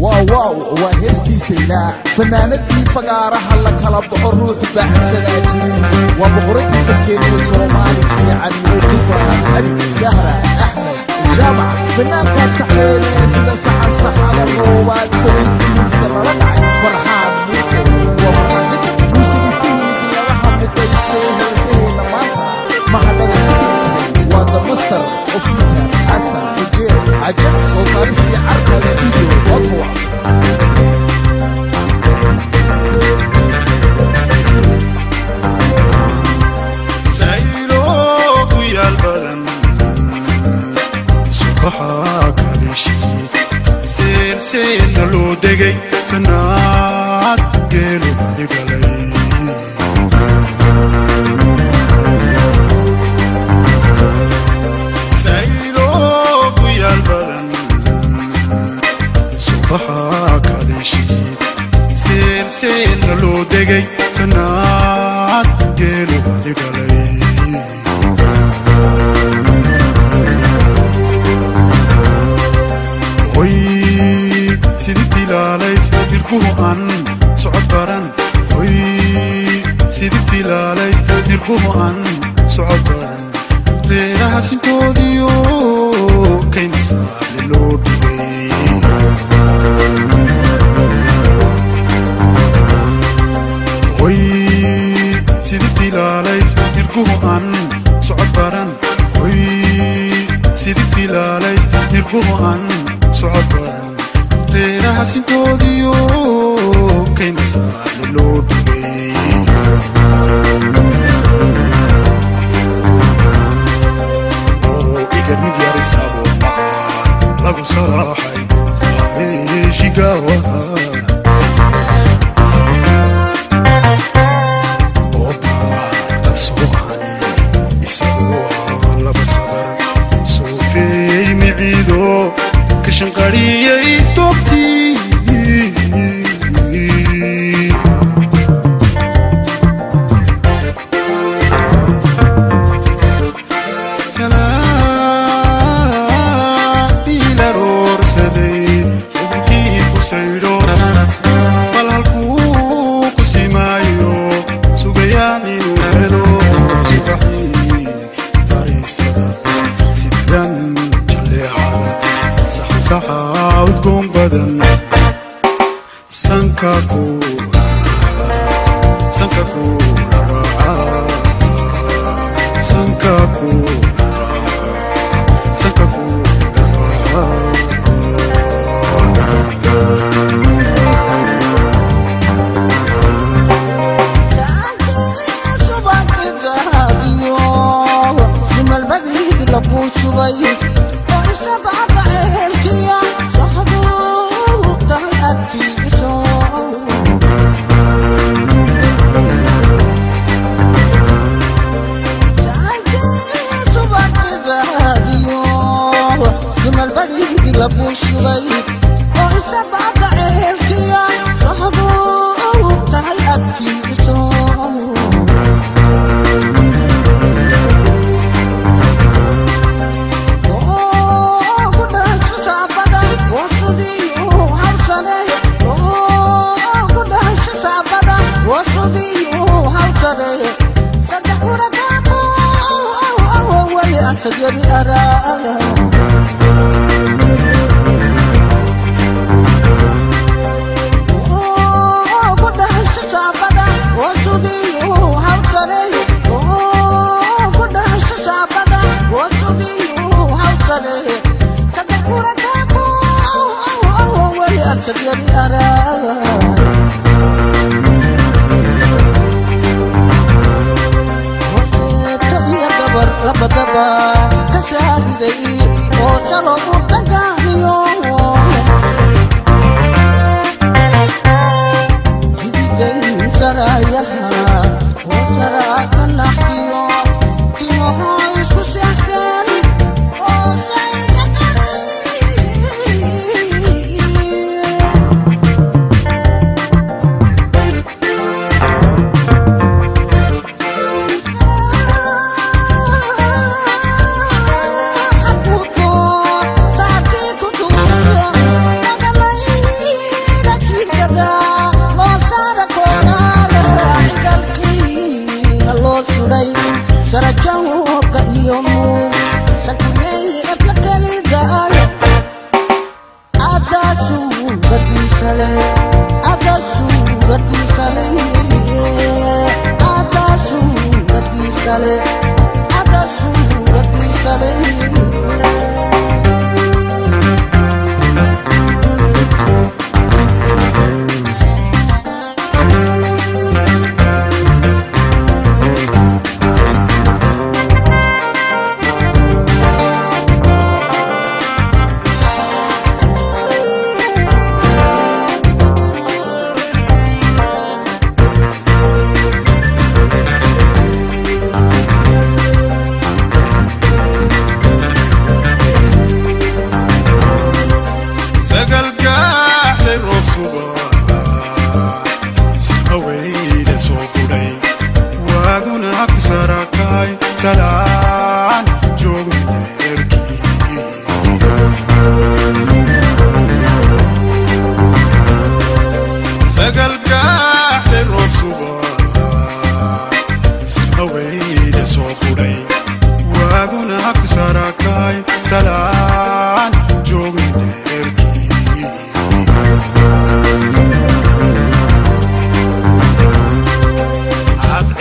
Waaw waaw, waa heestiisaylaa, fanaanadii fagaaraha la kala baxo, ruux baacsadaa jirin, waa boqoradii fankeeniya Soomaali fiican iyo ku faran abi Sahra Axmed Jaamac. Fanaankaad saxdeenee sida saxan saxada roobaad sawirkiisa lala dhacay, Farxaan Muuse, waa Farxaan Xidig, muusigistihii biladaha mudaystee heesaheena maanta mahadhada ku dhigi jiray, waa the master of guitar, Xasan Xujeer Cajab. Soo saaristii Carka Studio, Ottawa. Saylo ku yaal badan subaxa kalishii, seerseerna loo degay, sanaad geelu badi dhalay. Saylo ku yaal badan subaxa kalishii, seerseerna loo degay, sanaad geelu badi dhalay. Hoy sidii dilaalays nirguhu aan socod baran, hoy sidii dilaalays nirguhu aan socod baran, reeraha sintoodiyo kayna saale loo dhigay. Hoy sidii dilaalays nirguhu aan socod baran, hoy sidii dilaalays nirguhu aan socod baran, reeraha sintoodiyo kayna saale loo dhigay. Oo iga mid yarisabo maqaar lagu salaaxay saareeshigaawaha, isagoo laba sadar soofeeyey miciido ka shanqariyey doobtii. Talaadii la roorsaday unkii ku saydho, bal halkuu ku simaayo sugayaan inuu helo subaxii bariisada, sidadan jalleecada saxansaxa udgoon badan, sanka kula sanka kula raaca, sanka kula raaca, sanka kula raaca. Suuradiisa leh, ada suuradiisa leh, ada suuradiisa leh, ada suuradiisa leh. Sagal gaaxday roob suba si haweyda soo gudhay, waaguna ku sarakay salaan joogin dheerkii. Sagal gaaxday roob suba si haweyda soo gudhay, waaguna ku sarakay salaan joogin dheerkii.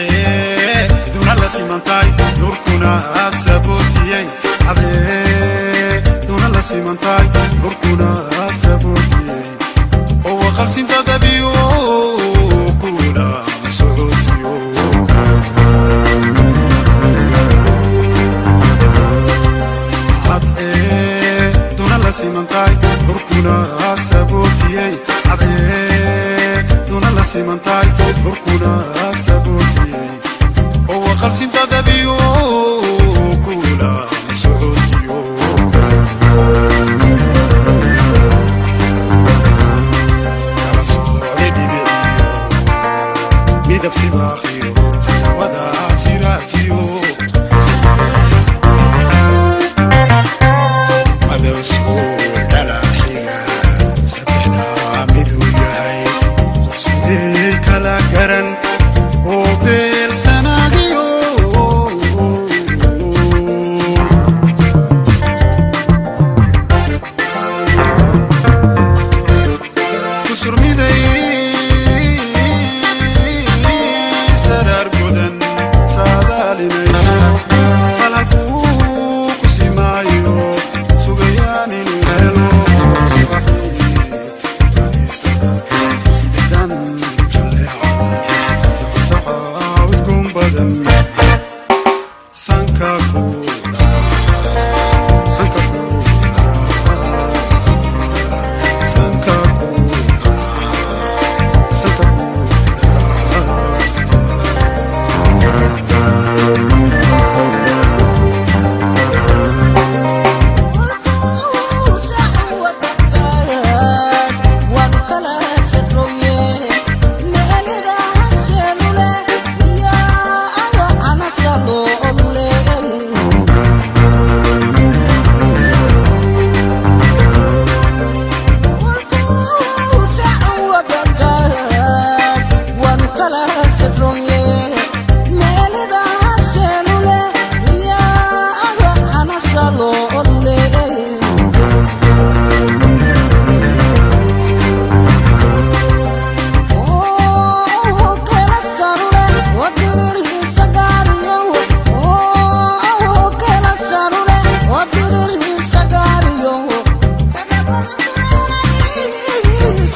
Cadceeduna la simantahay nurkuna sabootiyey, cadceeduna la simantahay nurkuna sabootiyey, oo waqalsinta dabiyo kula socotiyo. Cadceeduna la simantahay nurkuna sabootiyey, cadceeduna la simantahay nurkuna sabootiyey, oo waqalsinta dabiyo kula socotiyo. Kala socday dhibiciyo midab sibaakhiyo hadawada siraajiyo madow suul dhalaxiga saddexdaa miduu yahay, qof sidee kala garan oo beelsanaadiyo. Kusurmiday saraar godan saadaalinayso falalkuu ku simaayo, sugayaan inuu helo subaxii bariisada sideedan jalleecada saxsaxa udgoon badan sanka kula sanka kula sanka kula sanka kula.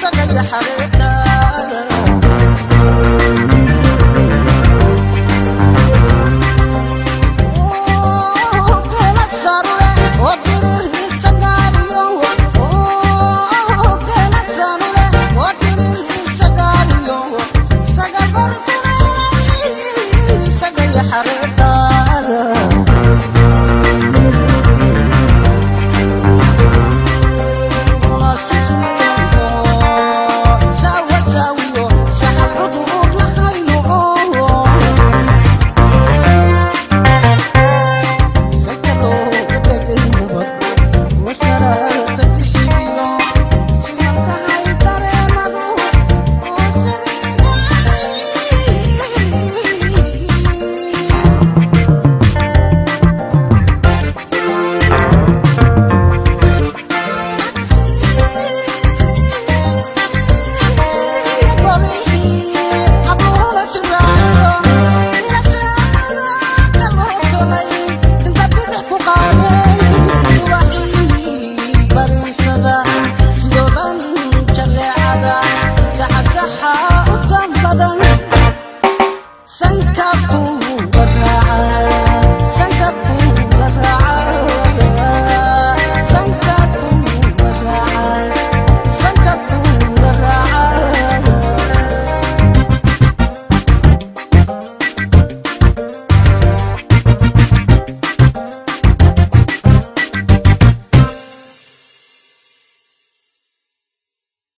Sagal xareedha.